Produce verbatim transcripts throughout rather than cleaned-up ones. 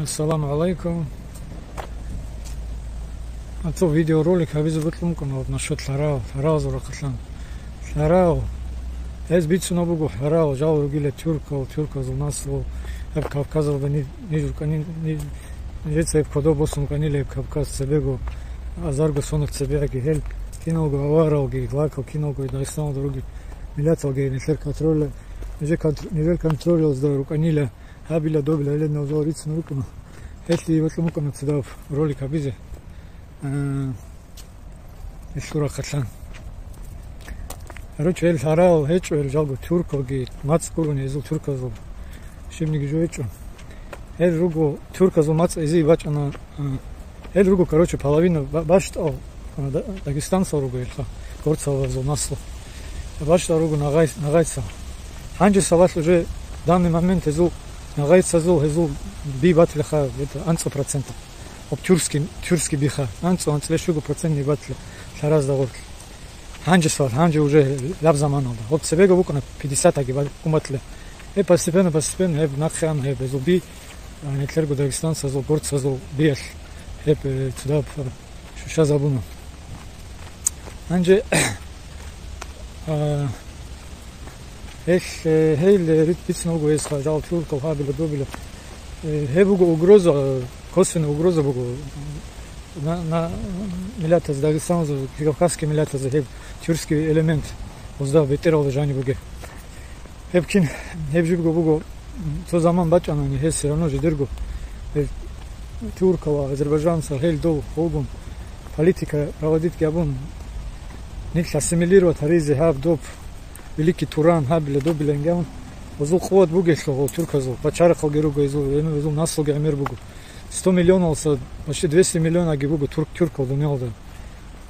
Ассаламу гӀалайкум. Гьанцо видеоролик гьабизе бокьун букӀана насчет лъарав, лъаравазул рахъалъан. Лъарав. Гьез бицунеб буго лъарав, жал ругила тюркал, тюрказул наслу, гьеб Кавказалда ни-, ниж рукӀанин, ни-, нижеца гьеб кодоб босун рукӀанила гьеб Кавказ цебего, азарго сонат цебеги гьел, киналго аваралги, лакал киналго Дагъистаналда ругел миллаталги нилъер контроль, нижер контр-, нижер контролалда рукӀанила. Гьабила добила гьеле нузал рицун рукӀуна. Гьелъие бокьун букӀана цадаб ролик гьабизе. Э, гьелъул рахъалъан. Короче, гьел лъарал гьечӀо, гьел жалго тюркалги мацӀ гурони гьезул тюрказул. Щибниги жо гьечӀо. Гьел руго тюрказул мацӀ эзие бачӀана, э, Гьел руго, короче, половина ба-, бащдал, а, да-, дагестанцал руго гьелха, горцалазул наслу. Бащдал руго нагъай-, нагъайцал. Гьанже салалъ уже данный момент гьезул нагъайцазул гьезул би батлиха, это, анцӀ процентов. Об тюркский, тюркский биха, анцӀ, анцӀ лещуго процент не батли лъаразда гъорлъ. Гьанже салалъ, гьанже уже лаб заманалда. Об цебего букӀана пятьдесят аги ба-, куматле. Гьеб постепенно, постепенно гьеб нахъе ан гьеб гьезул би, а, нилъерго дагестанцазул, горцазул биялъ гьеб, э, цудаб, э, щущазабуна. Гьанже, а, гьел, э, гьел, э, рит бицун буго гьез жал тюркал гьабила добила. Э, гьеб буго угроза, э, косвенная угроза буго. На, на миллатаз, дагестанцаз, кавказский миллатаз гьеб тюркский элемент гъозда бетӀералда жаниб бугеб. Гьеб кин, гьеб жибго буго, цо заман бачӀанани, гьес все равно жидерго, гьел тюркала, азербайджанца, гьел дов гьогун политика проводить гьабун, нилъ ассимилировать гьаризе гьаб доб, Великий Туран гьабила добилан гьавун, гьезул къуват бугелъул гьол тюрказул, пачарахъалги руго гьезул, гьезул наслуги гӀемер буго. Сто миллионалса почти двести миллионаги буго тюрк-, тюркал дуниялда.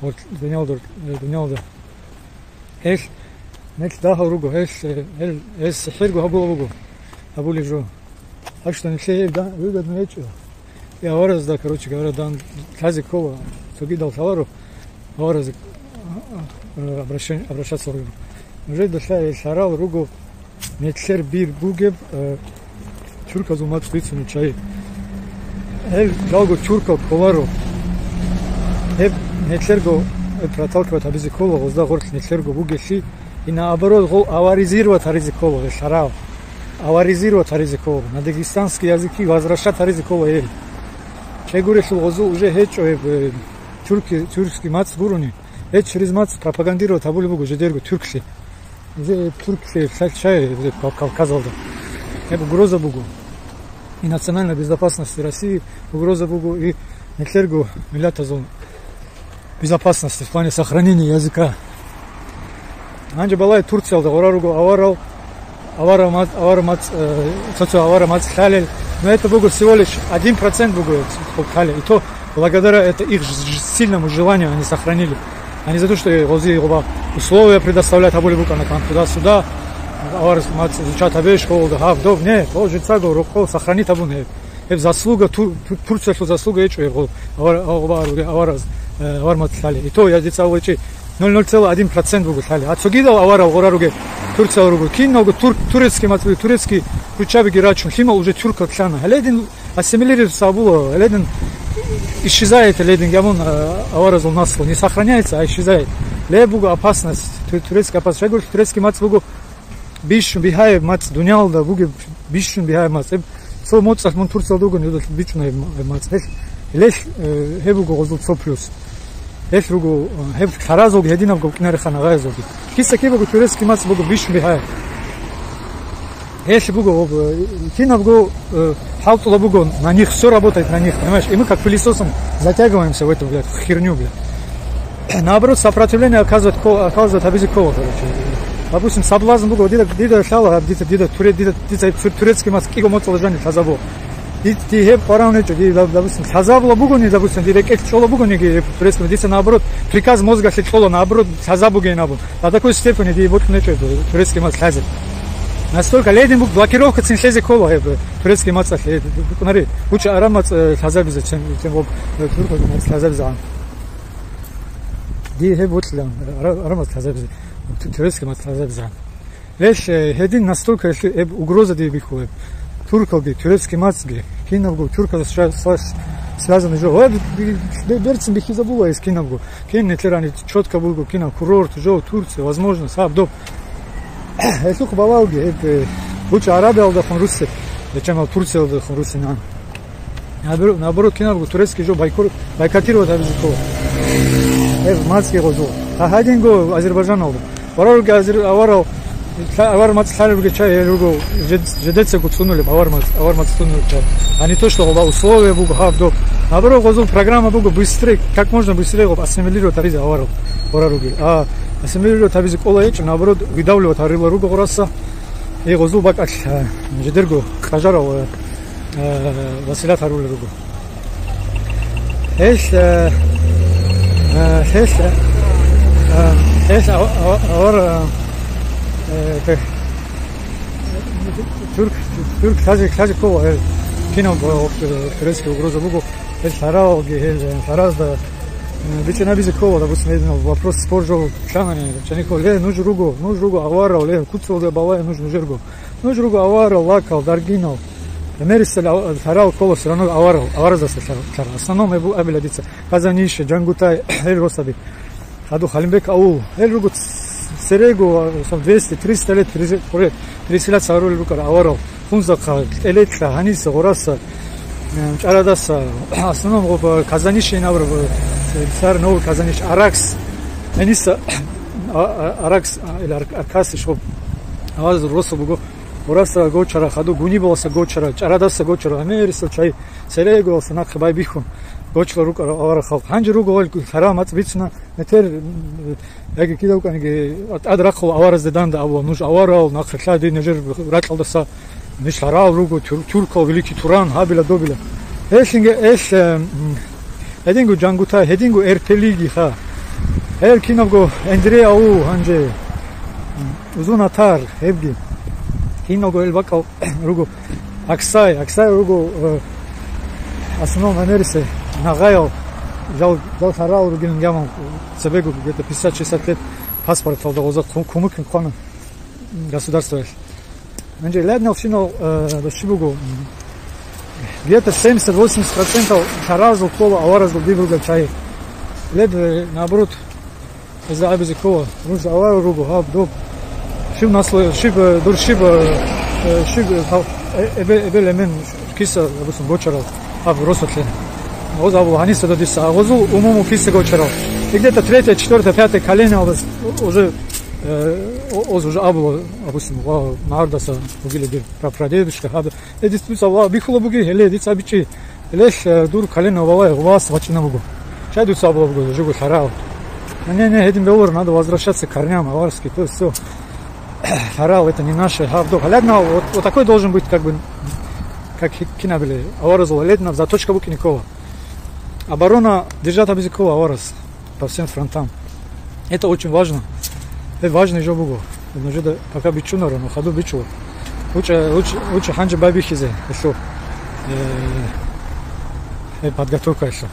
Гьор-, дуниялда, э, дуниялда. Гьел, гьел дагьал руго, гьел, э, гьел, гьел сихӀирго гьабула буго. Гьабулеб жо. Так что нилъее гьеб да-, выгодно гьечӀо. И аваразда, короче говоря, дан лъазе ккола, цогидал лъаларо аваразе, а, а, обращен-, обращаться руго. Нужеда лъа-, лъарал руго, Нилъер бир бугеб, э, тюрказул мацӀ бицунеб чагӀи. Гьел жалго тюркал кколаро. Гьеб нилъерго, э, проталкивать гьабизе ккола, гъозда гъорлъ нилъерго бугелъи, и наоборот, гъол аваризировать гьаризе ккола гьел лъарал. Аваризировать гьаризе ккола. На дагестанские языки возвращать гьаризе ккола гьел. Чегурелъул гъозул уже гьечӀо гьеб, э, тюрки-, тюркский мацӀ гурони. Гьеб через мацӀ пропагандировать гьабулеб буго жидерго тюрклъи. Уже тюрклъи лъалчай Кав-, Кавказалда. Гьеб угроза буго. И национальной безопасности России угроза буго, и нилъерго миллатазул безопасности в плане сохранения языка. Гьанже балай Турциялда гъора руго аварал, авара мацӀ, авара мацӀ, э, цо-цо авара мацӀ лъалел. Но это буго всего лишь один процент буго хъуб лъалел. И то благодаря это их ж-, ж-, сильному желанию они сохранили. А не за то, что гъози гъоба условия предоставлять гьабулеб букӀана кан туда-сюда, авара мацӀ изучать гьабе школалда гьаб доб. Не, то жицаго рокъов сохранить гьабун гьеб. Гьеб заслуга, Тур-, Тур-, Турциялъул заслуга гьечӀо гьеб гъо-, авар-, авар-, авараз, э, авар мацӀ лъали. И то, я дица аварчи, ноль ноль целых один процент буго лъали. А цогидал аварал гъора ругеб Турциял руго. Киналго тур-, турецкий мацӀ, турецкий руччабиги рачун, лъимал уже тюркал лъана. Гьале дин ассимилироваться була, гьале дин исчезает, гьале дин гьабун, э, аваразул наслу. Не сохраняется, а исчезает. Гьале буго опасность, ту-, турецкая опасность. Щайгурелъул турецкий мацӀ буго бищун бигьаяб мацӀ, дуниялда бугеб бищун бигьаяб мацӀ. Гьеб цо моцӀалъ мун Турциялда вугони, гьелда бичӀчӀуна гьеб ма-, гьеб мацӀ. Гьелъ, гьелъ, э, гьеб буго гъозул цо плюс. Гьелъ руго, э, гьеб лъаразулги гьединабго кӀунарехъан гъаязулги. Киса кибего турецкий мацӀ буго бищун бигьаяб. Гьелъ буго, об, э, кинабго, э, хӀалтӀула буго, на них, всё работает на них, понимаешь? И мы как пылесосом затягиваемся в эту, блядь, херню, блядь. Наоборот, сопротивление оказывать ко-, оказывать гьабизе ккола, короче. Допустим, соблазн буго, дида, дида лъала, дида, дида, туре-, дида, дида тур-, турецкий мацӀ кӀиго моцӀала жаниб лъазабо. Ди-, ди гьеб къваран гьечӀо, ди, доп-, допустим, лъазабула бугони, допустим, ди рекӀелъ чӀола бугониги гьеб турецкий, дица наоборот, приказ мозгалъе кьола, наоборот, лъазабугейин абун. До такой степени ди бокьун гьечӀо турецкий мацӀ лъазе. Настолько ледин бук-, блокировка цин лъезе ккола гьеб турецкий мацӀалъе, букӀунари, гуча араб мацӀ, э, лъазабизе, цин, цин гъоб, э, турецкий мацӀ лъазабизегӀан. Дие гьеб вутлилан, ара-, ара мацӀ лъазабизе, ту-, турецкий мацӀ лъазабизан. Гьелъ, э, гьедин настолько гьелъ гьеб угроза дие бихьула гьеб. Туркалги, турецкий мацӀги, Кинабго тюрказ связаны жо. Ва б-, б-, б-, берцин бихизабула эс кинабго. Кин нетлерани четко булго, кинаб курорт, жо, Турция, возможно, саб доб. Элъухъ балалги, эб, э, лучше Арабиялдахун руссе, зачем ал Турциялдахун руссе нан. Наоборот, наоборот, кинабго турецкий жо байкор-, бойкотировать гьабизе ккола. Эб мацӀги гъозул. Гьа-, гьадинго Азербайджаналда. Варалги азер-, аварал, лъа-, авар мацӀ лъалебги чай, гьел руго жед-, жедецаго цӀунулеб авар мацӀ, авар мацӀ цӀунулеб чай. А не то, что гъоба условия буго, гьаб доб. Наоборот, гъозул программа буго быстрее, как можно быстрее гъоб ассимилировать гьаризе аварал вараруги. А ассимилировать гьабизе кӀола гьечӀо, наоборот, выдавливать гьарила руго гъораса. И гъозул бакӀалъ, а, жидерго къажарал, а, а, василат гьарулел руго. Гьелъ, э, э, гьелъ, э, э, гьелъ ав-, ав-, авар, э, э, те-, тюрк, тюрк лъазе, лъазе ккола, гьел кинаб, э, турецкий угроза буго, гьел лъараалги, гьел, э, лъаразда, э, бичӀчӀинабизе ккола, допустим, гьединаб вопрос спор жо лъанани, чанико, ле, нуж руго, нуж руго аварал, ле, куцалда балай нуж нужерго. Нуж руго аварал, лакал, даргинал. Мерисел ав-, лъарал ккола все равно аварал, авараздаса лъар-, лъарал. В основном эбу-, абила дица Казанише, Джангутай, гьел росаби. Хаду Халимбек аул. Гьел руго ц-, церего, сам двести, триста лет перезе-, пере-, переселяться гьарулел рукӀар аварал. Хунзахъа, ТӀелекьа, гьаниса, гъораса, э, ЧӀарадаса. В основном гъоб Казанише инабур, э, цар новый Казаниш, Аракс. Гьаниса, а, а, Аракс, а, или Арк-, Аркасиш гъоб. Авараз росо буго. Гъораса гочара, хаду Гунибаласа гочара, ЧӀарадаса гочара, гьамерисел чай церегоялса нахъе байбихьун гочла рукӀарал авараг халкъ. Гьанже руго гьел лъарал мацӀ бицуна, метер, м, яги кидавканиги тӀад рахъал аваразде данда абула, нуж аварал, нахъе лъади нижер ракьалдаса, ниж лъарал руго, тюр-, тюркал, Великий Туран, гьабила добила. Гьелъинги, гьелъ, м, гьединго Джангутай, гьединго Эрпелигиха. Гьел кинабго Эндре аву гьанже, м, Узун Атар, гьебги. Киналго гьел бакӀал руго. Аксай, Аксай руго, э, основном Америсе нагъаял, жал, жал лъарал ругин гьамал, цебего где-то пятьдесят-шестьдесят лет паспорталда гъоза хъу-, кумекин хъвана государствоялъ. Гьанже лебнал шинал, э, щиб буго, м, где-то семьдесят-восемьдесят процентов лъаразул ккола аваразул диб ругел чай. Леб, э, наоборот, Гьезда абизе ккола, нуж аварал руго, гьаб, доб. Щиб насло, щиб, э, дур щиб, э, э, щиб, э, гьав-, э, эбе-, эбел-эмен киса, допустим, гочарал, гьаб, росулъе. Гъоз абула, гьаниса додиса, а гъозул умуму киса гочарал. И где-то третье, четвёртое, пятое колениялдас уже, э, о-, оз уже абула, допустим, ва нардаса бугила дир пра-, прадедушка, гьаб. Э, дица дуца Аллагь бихьула буги, гьеле дица бичӀчӀи. Гьелелъ, э, дур кален валай гъувас вачӀина буго. Чай дуца абула буго, жуго лъарал. Не, не, гьедин бегьулар, надо возвращаться к корням аварски, то есть всё. Лъарал, это не наше, гьаб доб. Гьалядна, вот, вот такой должен быть, как бы, как хи-, кинабили, аваразул гьалядна, заточка букӀине ккола. Оборона держать абизе ккола авараз по всем фронтам. Это очень важно. Это важный жо буго. Нужеда пока бичунаро, но ходу бичу. Лучше, лучше, лучше ханже байбихизе, если, э, э, подготовка, если.